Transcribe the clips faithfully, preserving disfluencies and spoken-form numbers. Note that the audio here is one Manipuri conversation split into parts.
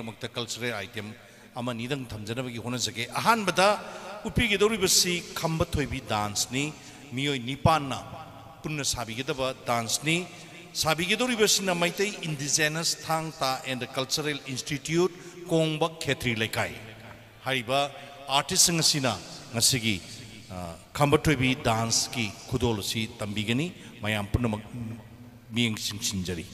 ꯃꯔꯛꯇ cultural item ꯑꯃꯅꯤꯗꯪ ꯊꯝꯖꯅꯕꯒꯤ ꯍꯣꯠꯅꯖꯒꯦ꯫ ꯑꯍꯥꯟꯕꯗ ꯎꯠꯄꯤꯒꯗꯧꯔꯤꯕꯁꯤ ꯈꯝꯕ ꯊꯣꯏꯕꯤ danceꯅꯤ꯫ ꯃꯤꯑꯣꯏ ꯅꯤꯄꯥꯟꯅ ꯄꯨꯟꯅ ꯁꯥꯕꯤꯒꯗꯕ danceꯅꯤ꯫ ꯁꯥꯕꯤꯒꯗꯧꯔꯤꯕꯁꯤꯅ ꯃꯩꯇꯩ Indigenous ꯊꯥꯡ ꯇꯥ and Cultural Institute, ꯀꯣꯡꯕ ꯈꯦꯇ꯭ꯔꯤ ꯂꯩꯀꯥꯏ꯫ ꯍꯥꯏꯔꯤꯕ artistꯁꯤꯡ ꯑꯁꯤꯅ ꯉꯁꯤꯒꯤ, ꯑ, ꯈꯝꯕ ꯊꯣꯏꯕꯤ danceꯀꯤ ꯈꯨꯗꯣꯜ ꯑꯁꯤ ꯇꯝꯕꯤꯒꯅꯤ꯫ ꯃꯌꯥꯝ ꯄꯨꯝꯅꯃꯛ ꯃꯤꯠꯌꯦꯡ ꯆꯤꯡꯁꯤꯟꯖꯔꯤ꯫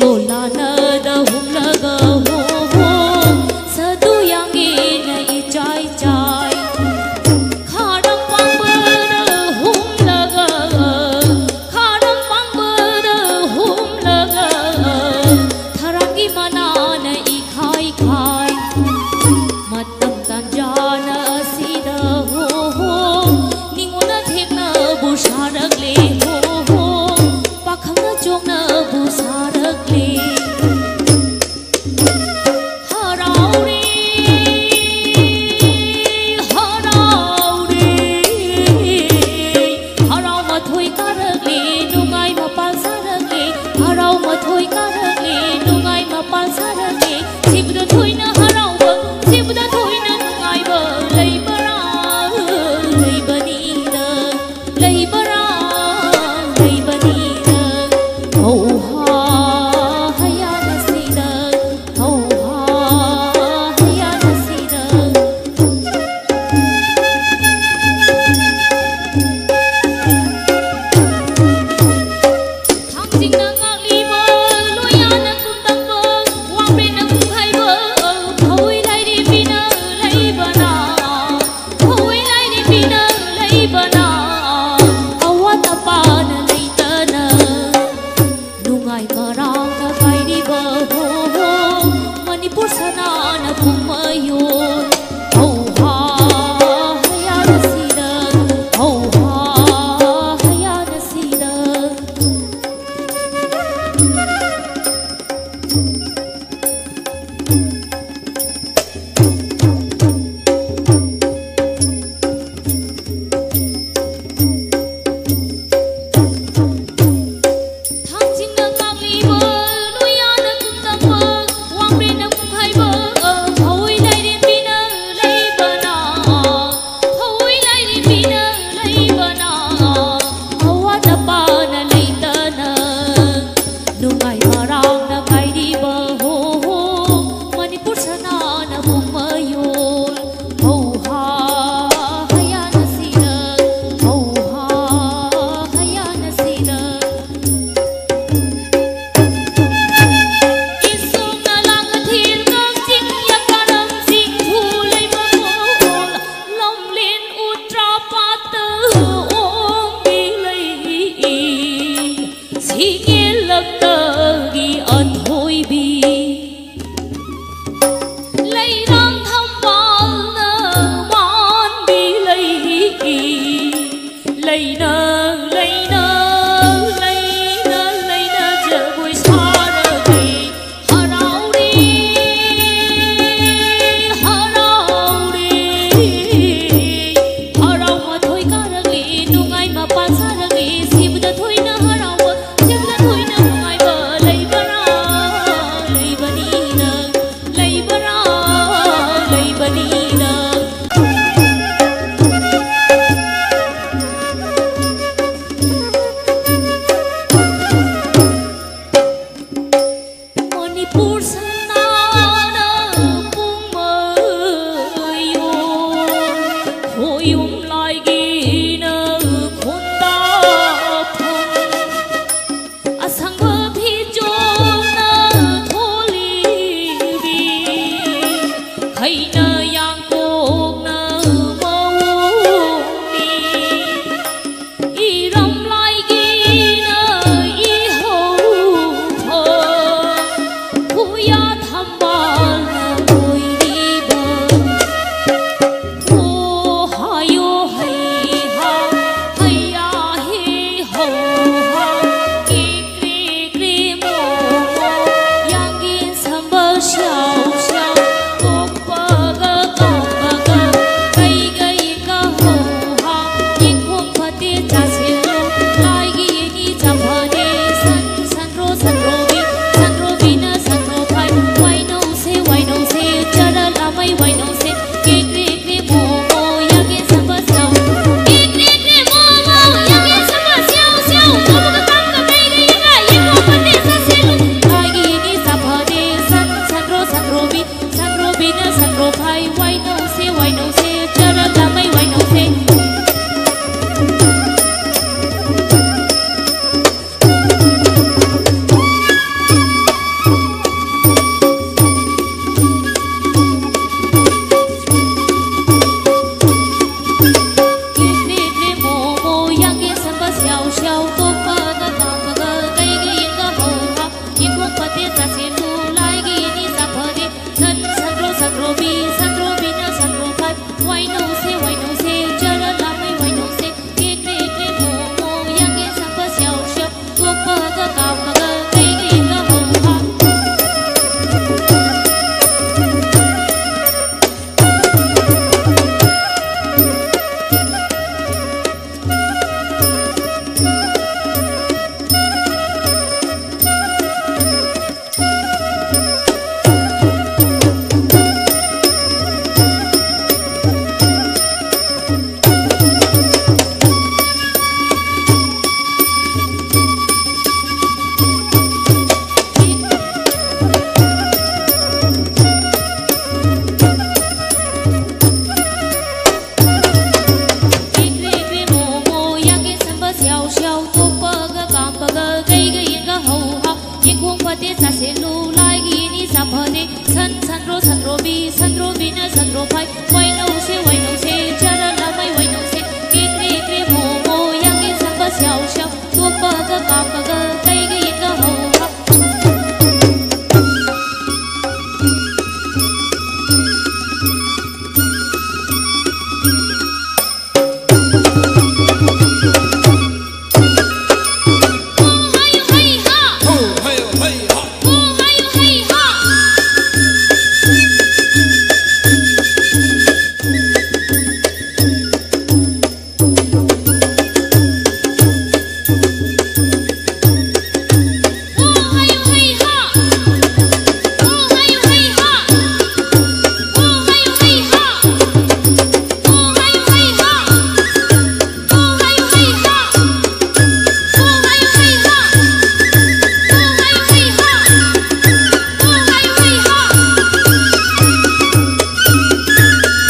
ꯂꯣꯂꯥꯅꯗ ꯍꯨꯝꯂꯒ ꯍꯣ ꯍꯣ, ꯁꯥꯗꯨ ꯌꯥꯡꯉꯦꯅ ꯏꯆꯥꯏ ꯆꯥꯏ꯫ ꯈꯥꯔꯝ ꯄꯥꯡꯕꯗ ꯍꯨꯝꯂꯒ, ꯈꯥꯔꯝ ꯄꯥꯡꯕꯗ ꯍꯨꯝꯂꯒ, ꯊꯔꯥꯡꯒꯤ ꯃꯅꯥꯅ ꯏꯈꯥꯏ ꯈꯥꯏ꯫ ꯃꯇꯝ ꯇꯥꯟꯖꯥꯅ ꯑꯁꯤꯗ ꯍꯣ ꯍꯣ, ꯅꯤꯉꯣꯜꯅ ꯊꯦꯛꯅꯕꯨ ꯁꯥꯔꯛꯂꯦ ꯍꯣ ꯍꯣ, ꯄꯥꯈꯪꯅ ꯆꯣꯛꯅꯕꯨ ꯁꯥꯔꯛꯂꯦ꯫ ꯍꯔꯥꯎꯔꯦ, ꯍꯔꯥꯎꯔꯦ, ꯍꯔꯥꯎ ꯃꯊꯣꯏ ꯀꯥꯔꯛꯂꯦ, ꯅꯨꯡꯉꯥꯏ ꯃꯄꯥꯜ ꯁꯥꯔꯛꯂꯦ, ꯍꯔꯥꯎ ꯃꯊꯣꯏ ꯀꯥꯔꯛꯂꯦ, ꯅꯨꯡꯉꯥꯏ ꯃꯄꯥꯜ ꯁꯥꯔꯛꯂꯦ꯫ ꯁꯤꯕꯗ ꯊꯣꯏꯅ ꯍꯔꯥꯎꯕ, ꯁꯤꯕꯗ ꯊꯣꯏꯅ ꯅꯨꯡꯉꯥꯏꯕ ꯂꯩꯕ꯭ꯔꯥ? ꯂꯩꯕꯅꯤꯗ, ꯂꯩꯕ꯭ꯔꯥ? ꯂꯩꯕꯅꯤꯗ꯫ ꯍꯧꯍꯥ ꯍꯌꯥꯅꯁꯤꯗ, ꯍꯧꯍꯥ ꯍꯌꯥꯅꯁꯤꯗ꯫ ꯊꯥꯡꯖꯤꯡꯅ ꯉꯥꯛꯂꯤꯕ, ꯂꯣꯌꯥꯅ ꯀꯨꯝꯇꯝꯕ, ꯋꯥꯡꯕ꯭ꯔꯦꯟꯅ ꯀꯨꯝꯈꯥꯏꯕ, ꯐꯧꯏ ꯂꯥꯏꯔꯦꯝꯕꯤꯅ ꯂꯩꯕꯅ, ꯐꯧꯏ ꯂꯥꯏꯔꯦꯝꯕꯤꯅ ꯂꯩꯕꯅ, ꯑꯋꯥꯠ ꯑꯄꯥꯅ ꯂꯩꯇꯅ, ꯅꯨꯡꯉꯥꯏ ꯃꯔꯥꯡꯅ ꯄꯥꯏꯔꯤꯕ ꯍꯣ ꯍꯣ, ꯃꯅꯤꯄꯨꯔ ꯁꯅꯥꯅ ꯄꯨꯝꯃꯌꯣꯟ꯫ ꯍꯧꯍꯥ ꯍꯌꯥꯅꯁꯤꯗ, ꯍꯧꯍꯥ ꯍꯌꯥꯅꯁꯤꯗ꯫ ꯊꯥꯡꯖꯤꯡꯅ ꯉꯥꯡꯂꯤꯕ ꯐꯥꯏ꯫ ꯋꯥꯏꯅꯧꯁꯦ, ꯋꯥꯏꯅꯧꯁꯦ, ꯆꯔꯥ ꯂꯥꯃꯩ ꯋꯥꯏꯅꯧꯁꯦ, ꯀ꯭ꯔꯤ ꯀ꯭ꯔꯤ ꯀ꯭ꯔꯤ ꯃꯣ ꯃꯣ, ꯌꯥꯡꯒꯤ ꯁꯛꯄ ꯁ꯭ꯌꯥꯎ ꯁ꯭ꯌꯥꯎ, ꯇꯣꯞꯄꯒ ꯀꯥꯞꯄꯒ ꯀꯩꯒ ꯌꯦꯠꯀ ꯍꯧ ꯍꯥꯎ꯫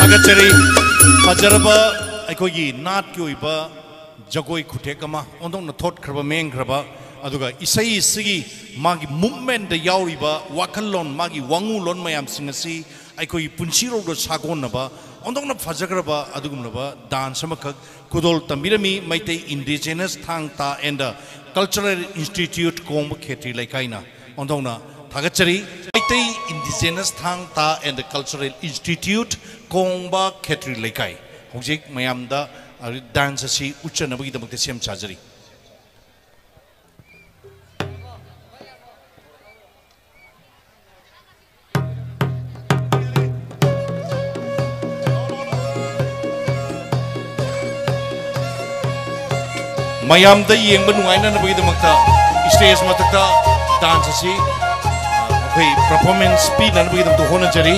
ꯊꯥꯒꯠꯆꯔꯤ꯫ ꯐꯖꯔꯕ ꯑꯩꯈꯣꯏꯒꯤ ꯅꯥꯠꯀꯤ ꯑꯣꯏꯕ ꯖꯒꯣꯏ ꯈꯨꯊꯦꯛ ꯑꯃ, ꯑꯣꯟꯊꯣꯛꯅ ꯊꯣꯠꯈ꯭ꯔꯕ, ꯃꯦꯟꯈ꯭ꯔꯕ, ꯑꯗꯨꯒ ꯏꯁꯩ ꯑꯁꯤꯒꯤ ꯃꯥꯒꯤ movement ꯇ ꯌꯥꯎꯔꯤꯕ ꯋꯥꯈꯜꯂꯣꯟ, ꯃꯥꯒꯤ ꯋꯥꯉꯨꯂꯣꯟ ꯃꯌꯥꯝꯁꯤꯡ ꯑꯁꯤ ꯑꯩꯈꯣꯏꯒꯤ ꯄꯨꯟꯁꯤꯔꯣꯜꯗ ꯁꯥꯒꯣꯟꯅꯕ ꯑꯣꯟꯊꯣꯛꯅ ꯐꯖꯈ꯭ꯔꯕ ꯑꯗꯨꯒꯨꯝꯂꯕ dance ꯑꯃꯈꯛ ꯈꯨꯗꯣꯜ ꯇꯝꯕꯤꯔꯝꯃꯤ ꯃꯩꯇꯩ Indigenous ꯊꯥꯡ ꯇꯥ and Cultural Institute ꯀꯣꯡꯕ ꯈꯦꯇ꯭ꯔꯤ ꯂꯩꯀꯥꯏꯅ꯫ ꯑꯣꯟꯊꯣꯛꯅ ꯊꯥꯒꯠꯆꯔꯤ꯫ ꯃꯩꯇꯩ Indigenous ꯊꯥꯡ ꯇꯥ and Cultural Institute ꯀꯣꯡꯕ ꯈꯦꯇ꯭ꯔꯤ ꯂꯩꯀꯥꯏ꯫ ꯍꯧꯖꯤꯛ ꯃꯌꯥꯝꯗ dance ꯑꯁꯤ ꯎꯠꯆꯅꯕꯒꯤꯗꯃꯛꯇ ꯁꯦꯝ ꯁꯥꯖꯔꯤ꯫ ꯃꯌꯥꯝꯗ ꯌꯦꯡꯕ ꯅꯨꯡꯉꯥꯏꯅꯅꯕꯒꯤꯗꯃꯛꯇ stage ꯃꯊꯛꯇ dance ꯑꯁꯤ, ꯑ, ꯑꯩꯈꯣꯏ performance ꯄꯤꯅꯅꯕꯒꯤꯗꯃꯛꯇ ꯍꯣꯠꯅꯖꯔꯤ꯫